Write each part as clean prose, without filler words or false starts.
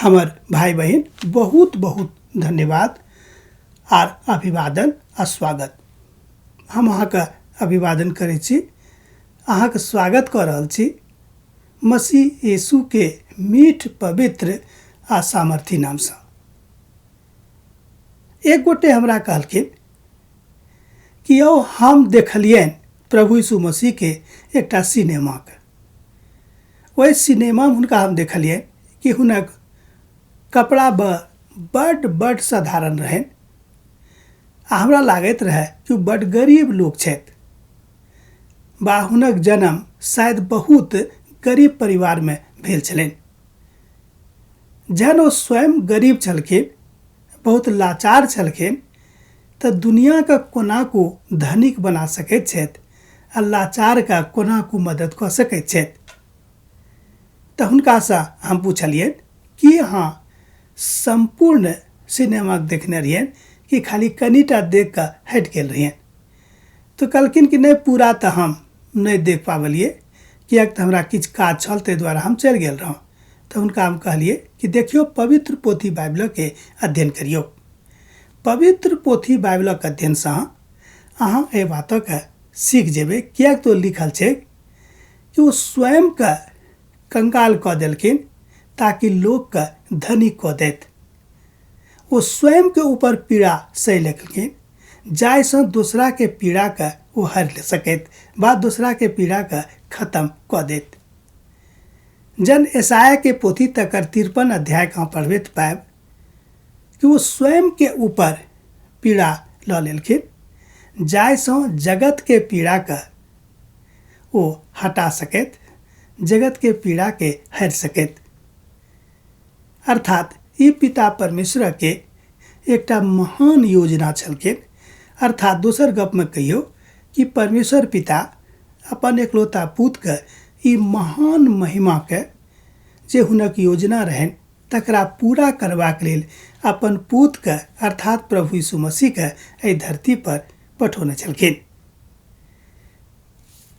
हमर भाय बहिन, बहुत बहुत धन्यवाद आर अभिवादन आ स्वागत। हम अहाँके अभिवादन करै छी, अहाँके स्वागत कऽ रहल छी मसीह यीशुके मीठ, पवित्र आ सामर्थी नामसँ। एक गोटे हमरा कहलखिन कि यौ, हम देखलियनि प्रभु यीशु मसीहके एकटा सिनेमाके। ओहि सिनेमामे हुनका हम देखलियनि कि हुनक कपड़ा बड्ड बड्ड साधारण रहनि आ हमरा लागैत रहए कि ओ बड्ड गरीब लोक छथि बा हुनक जन्म शायद बहुत गरीब परिवारमे भेल छलनि। जहन ओ स्वयं गरीब छलखिन, बहुत लाचार छलखिन, तऽ दुनिआके कोना को धनिक बना सकैत छथि आ लाचारके कोना को मदद कऽ सकैत छथि? तऽ हुनकासँ हम पुछलियनि कि अहाँ सम्पूर्ण सिनेमाके देखने रहियनि कि खाली कनिटा देख कऽ हटि गेल रहियनि? तऽ कहलखिन कि नहि, पूरा तऽ हम नहि देख पाबलियै, किएक तऽ हमरा किछु काज छल, ताहि दुआरे हम चलि गेल रहौँ। तऽ हुनका हम कहलियै कि देखियौ, पवित्र पोथी बाइबलके अध्ययन करियौ। पवित्र पोथी बाइबलक अध्ययनसँ अहाँ एहि बातके सीख जेबै, किएक तऽ ओ लिखल छै कि ओ स्वयंके कंगाल कऽ देलखिन ताकि लोकके धनी कऽ दैत। ओ स्वयंके ऊपर पीड़ा सहि लेलखिन जाहिसँ दोसराके पीड़ाके ओ हरि सकैत वा दोसराके पीड़ाके खत्म कऽ दैत। जन एसायाके पोथी तकर 53 अध्यायके अहाँ पढ़बैत पायब कि ओ स्वयंके ऊपर पीड़ा लऽ लेलखिन जाहिसँ जगतके पीड़ाके ओ हटा सकैत, जगतके पीड़ाके हरि सकैत। अर्थात ई पिता परमेश्वरके एकटा महान योजना छलखिन। अर्थात दोसर गपमे कहियौ कि परमेश्वर पिता अपन एकलौता पुतके ई महान महिमाके जे हुनक योजना रहनि तकरा पूरा करबाक लेल अपन पुतके अर्थात प्रभु यीशु मसीहके एहि धरती पर पठौने छलखिन।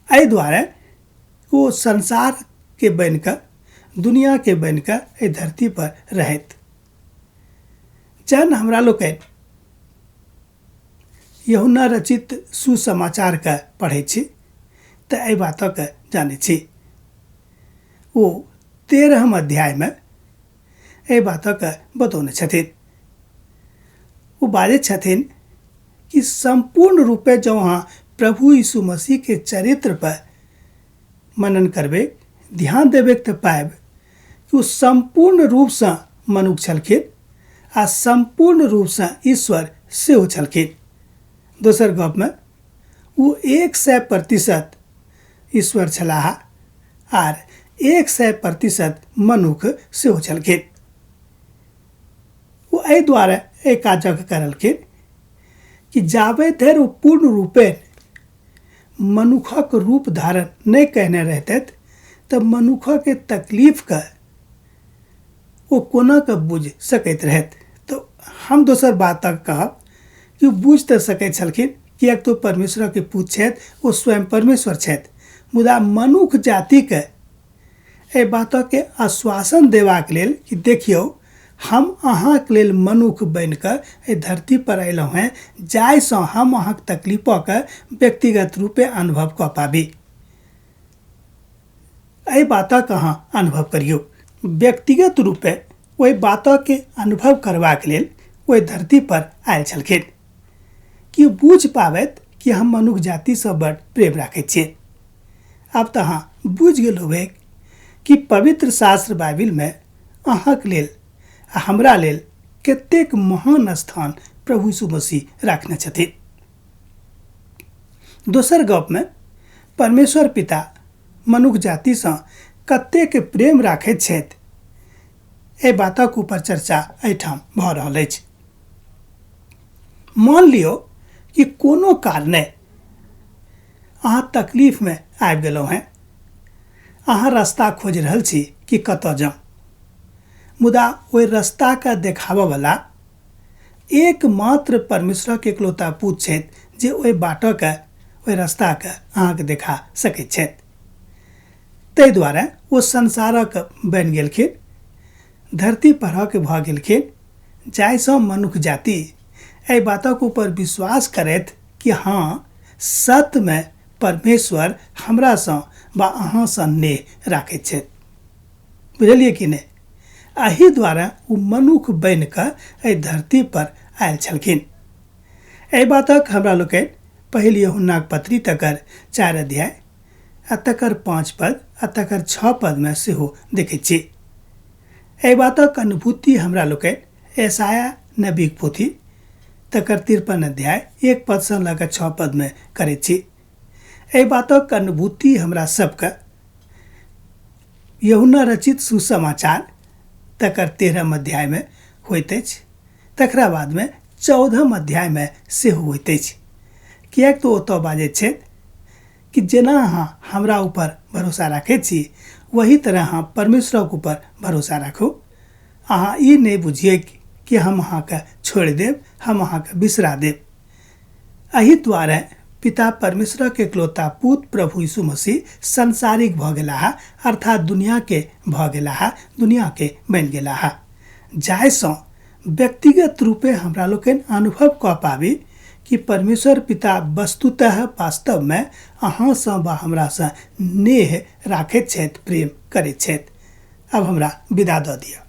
एहि दुआरे ओ संसारके बनिकऽ, दुनिआके बनिकऽ एहि धरती पर रहैत। जहन हमरा लोकनि यूहन्ना रचित सुसमाचारके पढ़ै छी तऽ एहि बातके जानै छी। ओ 13 अध्यायमे एहि बातके बतौने छथिन। ओ बाजै छथिन कि सम्पूर्ण रूपे जँ अहाँ प्रभु यीशु मसीहके चरित्र पर मनन करबै, ध्यान देबै, तऽ पायब कि ओ सम्पूर्ण रूपसँ मनुख छलखिन आ सम्पूर्ण रूपसँ ईश्वर सेहो छलखिन। दोसर गपमे ओ 100% ईश्वर छलाह आर 100% मनुख सेहो छलखिन। ओ एहि दुआरे एहि काजक करलखिन कि जाबे धरि ओ पूर्ण रूपेण मनुखक रूप धारण नहि कयने रहितथि तऽ मनुखके तकलीफके ओ कोना कऽ बुझि सकैत रहथि? तऽ हम दोसर बातक कहब कि ओ बुझि तऽ सकैत छलखिन, किएक तऽ ओ परमेश्वरके पुत छथि, ओ स्वयं परमेश्वर छथि, मुदा मनुख जातिके एहि बातके आश्वासन देबाक लेल कि देखियौ, हम अहाँके लेल मनुख बनि कऽ एहि धरती पर अयलहुँ हेँ जाहिसँ हम अहाँके तकलीफके व्यक्तिगत रूपे अनुभव कऽ पाबी। एहि बातक अहाँ अनुभव करियौ। व्यक्तिगत रूपे ओहि बातके अनुभव करबाक लेल ओहि धरती पर आयल छलखिन कि बुझि पाबैत कि हम मनुख जातिसँ बड़ प्रेम राखै छियै। आब तऽ अहाँ बुझि गेल होबै कि पवित्र शास्त्र बाइबिलमे अहाँके लेल आ हमरा लेल कतेक महान स्थान प्रभु यीशु मसीह राखने छथिन। दोसर गपमे परमेश्वर पिता मनुख जातिसँ कतेक प्रेम राखैत छथि, एहि बातक ऊपर चर्चा एहिठाम भऽ रहल अछि। मान लियौ कि कोनो कारणे अहाँ तकलीफमे आबि गेलहुँ हेँ, अहाँ रास्ता खोजि रहल छी कि कतऽ जाउ, मुदा ओहि रास्ताके देखाबऽवला एकमात्र परमेश्वरक एकलौता पुत छथि जे ओहि बाटके, ओहि रास्ताके अहाँके देखा सकैत छथि। ताहि दुआरे ओ संसारक बनि गेलखिन, धरती परहक भऽ गेलखिन जाहिसँ मनुख जाति एहि बातक ऊपर विश्वास करैत कि हँ सत्यमे परमेश्वर हमरासँ वा अहाँसँ नेह राखैत छथि। बुझलियै कि नहि? एहि द्वारा ओ मनुख बनि कऽ एहि धरती पर आयल छलखिन। एहि बातक हमरा लोकनि पहिल यूहन्नाक पत्री तकर 4 अध्याय आ तकर 5 पद आ तकर 6 पदमे सेहो देखैत छी। एहि बातक अनुभूति हमरा लोकनि यशायाह नबीक पोथी तकर 53 अध्याय 1 पदसँ लऽ कऽ 6 पदमे करैत छी। एहि बातक अनुभूति हमरा सबके यूहन्ना रचित सुसमाचार तकर 13 अध्यायमे होइत अछि, तकरा बादमे 14 अध्यायमे सेहो होइत अछि। किएक तऽ ओतऽ बाजैत छथि कि जेना अहाँ हमरा ऊपर भरोसा राखैत छी वही तरह अहाँ परमेश्वरक ऊपर भरोसा राखू। अहाँ ई नहि बुझियै कि हम अहाँके छोड़ि देब, हम अहाँके बिसरा देब। एहि द्वारे पिता परमेश्वरक एकलौता पुत्र प्रभु यीशु मसीह संसारिक भऽ गेलाह, अर्थात दुनियाके भऽ गेलाह, दुनियाके बनि गेलाह, जाहिसँ व्यक्तिगत रूपे हमरा लोकनि अनुभव कऽ पाबी कि परमेश्वर पिता वस्तुतः वास्तवमे अहाँसँ वा हमरासँ नेह राखैत छथि, प्रेम करैत छथि। आब हमरा विदा दऽ दिअ।